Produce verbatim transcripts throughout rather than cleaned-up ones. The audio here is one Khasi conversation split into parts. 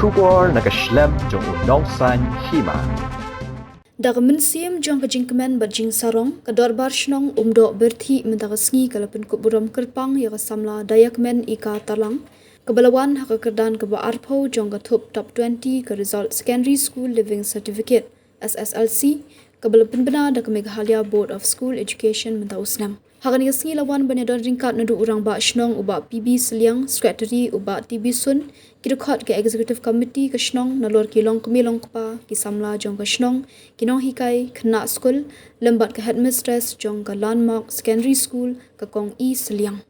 Khubor na ka shlem jong u nongsan hima. Da ka mynsiem jong ka jingkmen bad jingsarong, ka Dorbar Shnong Umdoh Byrthih mynta ka sngi ka la pynkup burom kyrpang ïa ka samla Diakmen Ika Talang, kaba la wan ha ka kyrdan kaba arphew jong ka thup top twenty ka result Secondary School Leaving Certificate, S S L C, kaba la pynbna da ka Meghalaya Board of School Education mynta u snem. Ha kane ka sngi la wan ban ïadon ryngkat naduh u Rangbah Shnong u Bah P B Sylliang, Secretary u Bah T B Sun, ki dkhot ka Executive Committee ka shnong, nalor ki longkmie longkpa, ki samla jong ka shnong, ki nonghikai, khynnah skul, lem bad ka Headmistress jong ka Landmark Secondary School, ka Kong E Sylliang.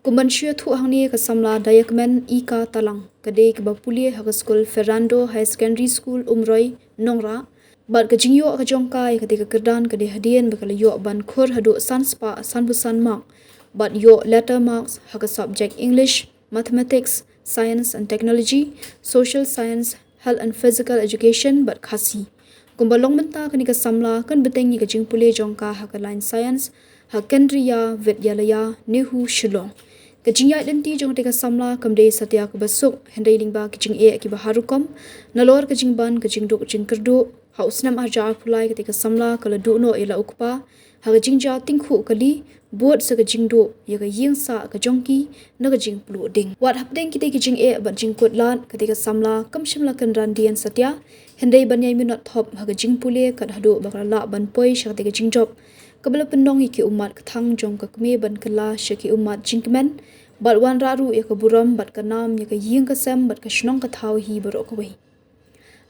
Kum ban shu ïathuh hangne, ka samla Diakmen Ika Talang ka dei kaba pule ha ka skul Fernando Higher Secondary School, Umroi, Nongrah, bad ka jingïoh ka jong ka ïa kata ka kyrdan ka dei hadien ba ka la ïoh ban khur haduh san spah sanphew san mark bad ïoh letter marks ha ka subject English, Mathematics, Science and Technology, Social Science, Health and Physical Education bad Khasi. Kumba long mynta, kane ka samla kan bteng ïa ka jingpule jong ka ha ka line Science ha Kendriya Vidyalaya NEHU, Shillong. Ka jingïaid lynti jong kata ka samla kam dei satia kaba suk, hynrei lyngba ki jingeh kiba har rukom, nalor ka jingban ka jingduk jingkyrduh, ha u snem arhajar arphew lai kata ka samla ka la duh noh ïa la u kpa ha ka jingjia tyngkhuh kali, bud sa ka jingduh ïa ka ïing sah ka jong ki na ka jingpluh ding. Wat hapdeng kita ki jingeh bad jingkut lad, kata ka samla kam shym la kynran dien satia, hynrei ban ïai minot thop ha ka jingpule kat haduh ba ka la lah ban poi sha kata ka jingjop kaba la pynlong ïa ki ummat kthang jong ka kmie ban kylla sha ki ummat jingkmen, bad wanrah ruh ïa ka burom bad ka nam ïa ka ïing ka sem bad ka shnong ka thaw hi baroh kawei.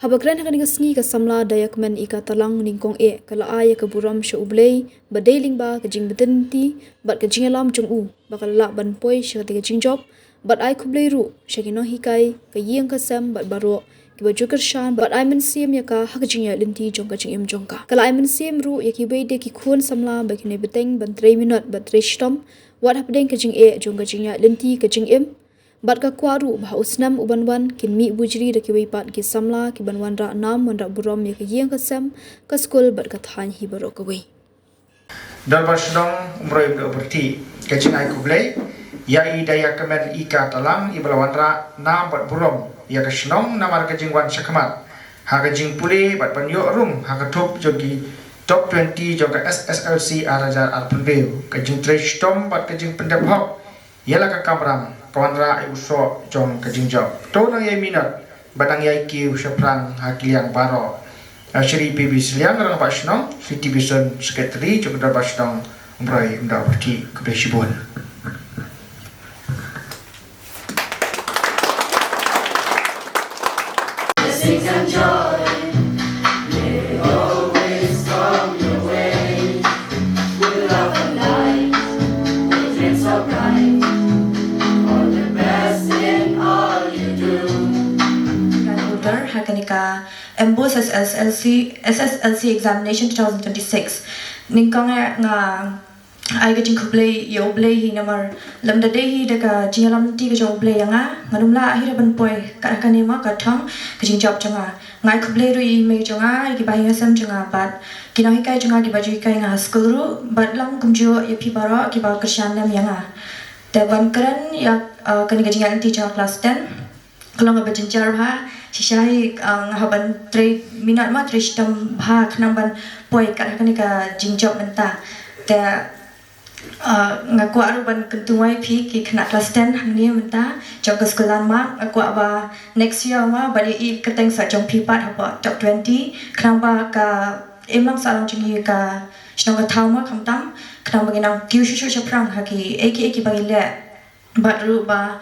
Haba kren ha kane ka sngi, ka samla Diakmen Ika Talang nyngkong eh ka la ai ïa ka burom sha U Blei ba dei lyngba ka jingbtin lynti bad ka jingïalam jong u ba ka la lah ban poi sha kata ka jingjop, bad ai khublei ruh sha ki nonghikai, ka ïing ka sem bad baroh kiba ju kyrshan bad ai mynsiem ïa ka ha ka jingïaid lynti jong ka jingim jong ka. Ka la ai mynsiem ruh ïa kiwei de ki khun samla ba kin ïai bteng ban trei minot bad trei shitom wat hapdeng ka jingeh jong ka jingïaid lynti ka jingim. Bad ka kwah ruh ba ha u snem u ban wan kin mih bujri da kiwei pat ki samla ki ban wanrah nam wanrah burom ïa ka ïing ka sem, ka skul bad ka thaiñ hi baroh kawei. Dorbar Shnong Umroi Umdoh Byrthih ka jingai khublei ïa i Diakmen Ika Talang iba la wanrah nam bad burom ïa ka shnong namar ka jingwan shakhmat ha ka jingpule bad ban ïoh rum ha ka thup jong ki top twenty jong ka S S L C arhajar arphew. Ka jingtrei shitom bad ka jingpyndep hok ïa la ka kamram ka wanrah ïa u soh jong ka jingjop. To nang ïai minot bad nang ïai kiew shaphrang ha ki liang baroh. Ah, Shri P B Sylliang, Rangbah Shnong, Shri T B Sun, Secretary jong ka Dorbar Shnong Umroi Umdoh Byrthih, khublei shibun. Blessings and joy may always come your way. With love and light, with dreams so bright, all the best in all you do. Holder ha kane ka MBOSE SSLC, SSLC examination two thousand twenty-six. Nyngkong eh nga ai ka jingkhublei ïa U Blei hi namar lymda dei hi da ka jingïalam lynti ka jong U Blei ïa nga, ngan ym lah hi da ban poi kat ha kane ma ka thong ka jingjop jong nga. Nga ai khublei ruh ïa i mei jong nga, ïa ki bahaïing hasem jong nga bad ki nonghikai jong nga kiba ju hikai nga ha skul ruh, bad lang kumjuh ïa phi baroh kiba kyrshan lem ïa nga. Te ban kren ïa, uh, kane ka jingïaid lynti jong nga klas ten. Ka long kaba jynjar bha, shisha hi, ah, nga hap ban trei minot ma trei shitom bha khnang ban poi kat ha kane ka jingjop mynta. Te, ah, nga kwah ruh ban kyntu wai phi ki khynnah klas ten hangne mynta jong ka skul Landmark, nga kwah ba next year ma ba ïa i kyrteng sah jong phi pat hapoh top twenty khnang ba ka imlang sahlang jong ngi ka shnong ka thaw ma khamtam khnang ba ngin nang kiew shuh shuh shaphrang ha kiei kiei kiba ngi leh. Bad ruh ba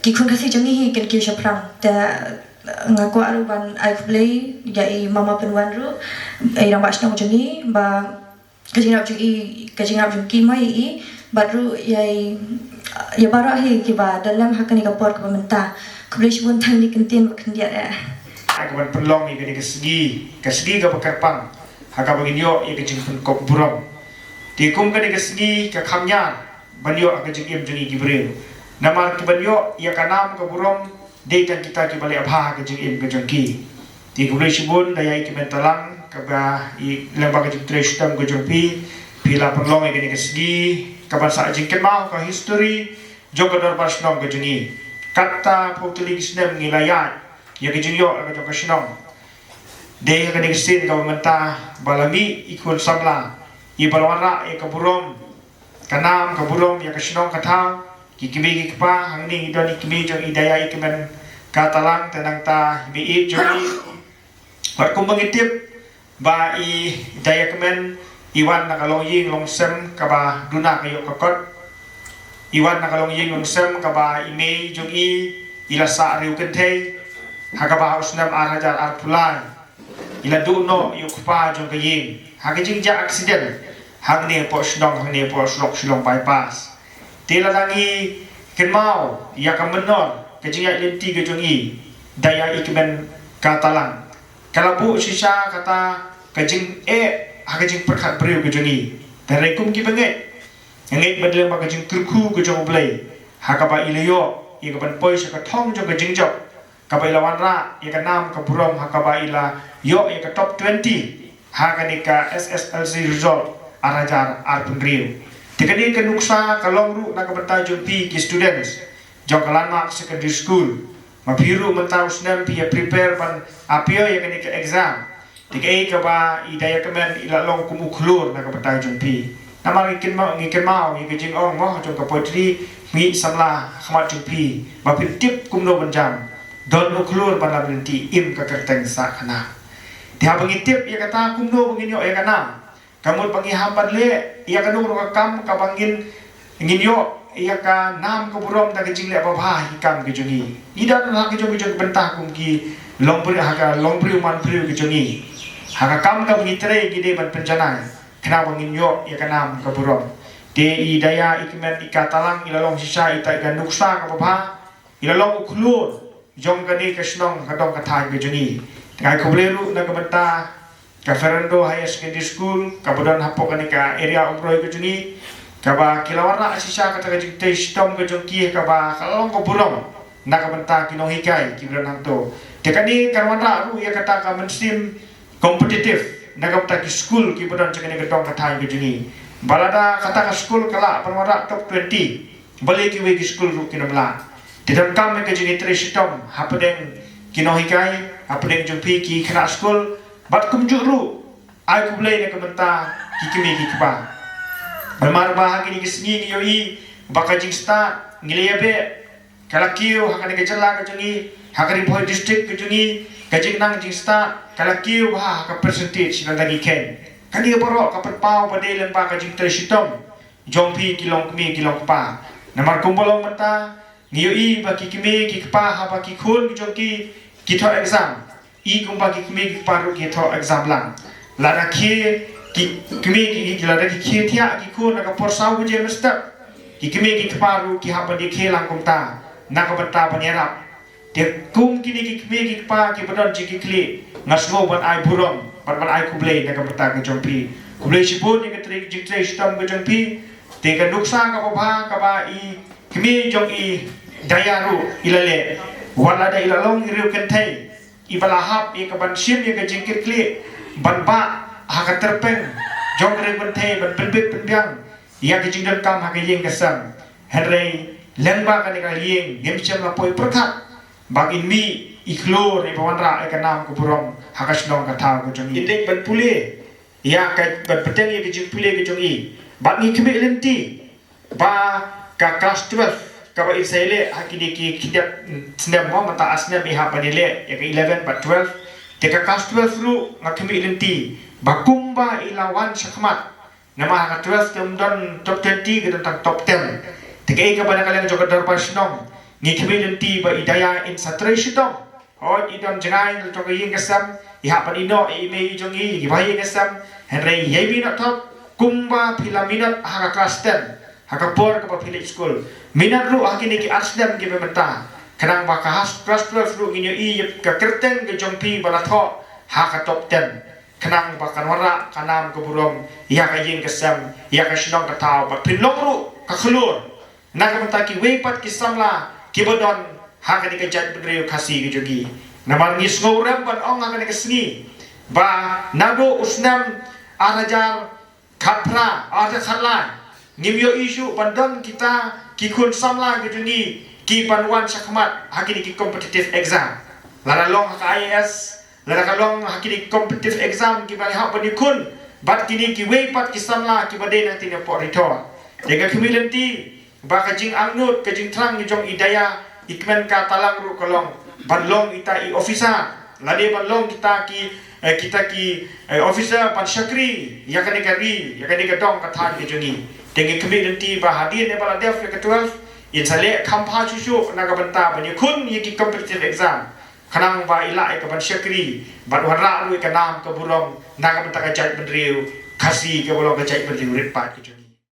ki khun Khasi jong ngi hi kin kiew shaphrang. Te nga kwah ruh ban ai khublei ïa i Mama Pynwan ruh, i Rangbah Shnong jong ngi, ba ka jingïarap jong i, ka jingïarap jong ki ma ïa i, bad ruh ïa i, ïa baroh hi kiba don lem ha kane ka por kaba mynta. Khublei shibun tang ïa ki ktien ba khyndiat eh. Ai ka ban pynlong ïa kane ka sngi, ka sngi kaba kyrpang ha kaba ngin ïoh ïa ka jingpynkup burom. Te kum kane ka sngi ka kham ñiar ban ïoh ha ka jingim jong ngi ki briew. Namar ki ban ïoh ïa ka nam ka burom dei tang kita kiba leh bha ha ka jingim ka jong ki. Te khublei shibun da ïa i Kmen Talang kaba i lyngba ka jingtrei shitom ka jong phi, phi la pynlong ïa kane ka sngi kaban sah jingkynmaw ka history jong ka Dorbar Shnong ka jong ngi. Katta phew tylli ki snem ngi la ïaid ïa ka jingïoh ka jong ka shnong. Dei ha kane ka sien kaba mynta ba la mih i khun samla, i ba la wanrah ïa ka burom, ka nam ka burom ïa ka shnong ka thaw. Ki kmie ki kpa, hangne ngi don i kmie jong i Daya i kmen ka Talang, te nangta i mei jong i. Bad kumba ngi tip ba i Daya kmen i wan na ka longïing longsem kaba duna ka ïoh ka kot. I wan na ka longïing longsem kaba i mei jong i i la sah riewkynthei ha kaba ha u snem ar hajar arphew lai i la duh noh ïa u kpa jong ka ïing ha ka jingjia accident hangne hapoh shnong, hangne hapoh surok Shillong Bypass. Te lada ngi kynmaw ïa ka mynnor ka jingïaid lynti ka jong i Daya i kmen ka Talang, ka la buh shisha kata ka jingeh ha ka jingpyrkhat briew ka jong i. Te hynrei kum ki bangeit, nga ngeit ba dei lyngba ka jingkyrkhu ka jong U Blei ha kaba i la ïoh ïa ka ban poi sha ka thong jong ka jingjop kaba i la wanrah ïa ka nam ka burom ha kaba i la ïoh ïa ka top twenty ha kane ka S S L C result ar hajar arphew hynriew. Te kane ka nuksa ka long ruh na ka bynta jong phi ki students jong ka Landmark Secondary School. Ma phi ruh mynta u snem phi ïa prepare ban appear ïa kane ka exam. Te kaei kaba i Daya kmen i la long kum u khlur na ka bynta jong phi. Namar ngi kynmaw, ngi kynmaw ïa ka jingong mo jong ka poetry, mih samla ha khmat jong phi ba phin tip kumno ban jam. Don u khlur ban lam lynti, im ka kyrteng sah ka nam. Te haba ngi tip ïa kata kumno ba ngin ïoh ïa ka nam, ka mut ba ngi hap ban leh ïa kano kano ka kam kaba ngin, ngin ïoh ïa ka nam ka burom da ka jingleh babha ha ki kam ki jong ngi. Ngi don ha ki jong ki jong ki bynta kum ki longbriew, ha ka longbriew manbriew ki jong ngi. Ha ka kam kaba ngi trei ngi dei ban pynjanai khnang ba ngin ïoh ïa ka nam ka burom. Te i Daya i kmen i ka Talang i la long shisha ita i ka nuksa kaba bha, i la long u khlur jong kane ka shnong ka dong ka thaiñ ka jong ngi. Te nga ai khublei ruh na ka bynta ka Fernando Higher Secondary School kaba don hapoh kane ka area Umroi ka jong ngi, kaba ki la wanrah shisha kata ka jingtrei shitom ka jong ki kaba ka long ka burom na ka bynta ki nonghikai kiba don hangto. Te kane ka wanrah ruh ïa kata ka mynsiem competitive na ka bynta ki skul kiba don sha kane ka dong ka thaiñ ka jong ngi. Ba lada kata ka skul ka lah ban wanrah top twenty, balei kiwei ki skul ruh kin ym lah? Te donkam ïa ka jingtrei shitom hapdeng ki nonghikai, hapdeng jong phi ki khynnah skul, bad kumjuh ruh ai khublei na ka bynta ki kmie ki kpa. Namar ba ha kine ki sngi ngi ïohi ba ka jingstad ngi la ïa beh, ka la kiew ha kane ka jylla ka jong ngi, ha ka Ri Bhoi District ka jong ngi, ka jingnang jingstad ka la kiew bha ha ka percentage lada ngi kheiñ. Kane baroh ka pynpaw ba dei lyngba ka jingtrei shitom jong phi ki longkmie ki longkpa. Namar kumba long mynta ngi ïohi ba ki kmie ki kpa haba ki khun ki jong ki ki thoh exam, i kumba ki kmie ki kpa ruh ki thoh exam lang. Lada ki, ki kmie ki, ki lada ki khie thiah ki khun ha ka por saw baje mynstep, ki kmie ki kpa ruh ki hap ban ïa khie lang kumta na ka bynta ban ïarap. Te kum kine ki kmie ki kpa kiba don jingkitkhlieh, nga sngew ban ai burom bad ban ai khublei na ka bynta ka jong phi. Khublei shibun ïa ka trei, jingtrei shitom ka jong phi. Te ka nuksa kaba bha kaba i kmie jong i Daya ruh i la leh, wat lada i la long i riewkynthei iba la hap ïa ka ban shim ïa ka jingkitkhlieh ban bah ha ka tyrpeng jong ka riewkynthei ban pynbit pynbiang ïa ka jingdonkam ha ka ïing ka sem. Hynrei lyngba kane ka ïing ngim shym la poi pyrkhat ba ngin mih i khlur iba wanrah ïa ka nam ka burom ha ka shnong ka thaw ka jong ngi. Ngi dei ban pule ïa ka, ban bteng ïa ka jingpule ka jong i. Bad ngi khmih lynti ba ka class twelve kaba in sa ïaleh ha kine ki khyndiat snem mo, mynta ar snem i hap ban ïaleh ïa ka eleven bad twelve. Te ka class twelve ruh nga khmih lynti ba kumba i la wan shakhmat. Namar ha ka twelve te ym don top twenty, ka don tang top ten. Te kaei kaba na ka liang jong ka dorbar shnong ngi khmih lynti ba i Daya in sa trei shitom. Hooid i don jngai na ka jong ka ïing ka sem, i hap ban ïehnoh ïa i mei i jong i, ïa kiba ha ïing ka sem. Hynrei ïai minot thok kumba phi la minot ha ka class ten, ha ka por kaba phi leit skul. Minot ruh ha kine ki ar snem kiba mynta, khnang ba ka ha class twelve ruh ngin ïohi ïa ka kyrteng ka jong phi ba la thoh ha ka top ten. Khnang ba kan wanrah ka nam ka burom ïa ka ïing ka sem, ïa ka shnong ka thaw, bad phin long ruh ka khlur na ka bynta kiwei pat ki samla kiba don ha kane ka jaitbynriew Khasi ka jong ngi. Namar ngi sngewrem ban ong ha kane ka sngi ba naduh u snem ar hajar khatphra, ar hajar khatlai, ngim ïohi shuh ban don kita ki khun samla ka jong ngi ki ban wan shakhmat ha kine ki competitive exam. Lada long ha ka I A S, lada ka long ha kine ki competitive exam kiba ngi hap ban ïakhun bad kine kiwei pat ki samla kiba dei na kine ki por ri thor. Te nga khmih lynti ba ka jingangnud, ka jingthrang jong i Daya, i kmen ka Talang ruh ka long ban long ita i officer, lane ban long kita ki, eh, kita ki, eh, officer ban shakri ïa kane ka ri, ïa kane ka dong ka thaiñ ka jong ngi. Te nga khmih lynti ba hadien ba la dep ïa ka twelve, in sa leh kham bha shuh shuh na ka bynta ban ïakhun ïa ki competitive exam, khnang ba i lah ïa ka ban shakri bad wanrah ruh ïa ka nam ka burom na ka bynta ka jaitbynriew Khasi kaba long ka jaitbynriew rit paid ka jong ngi.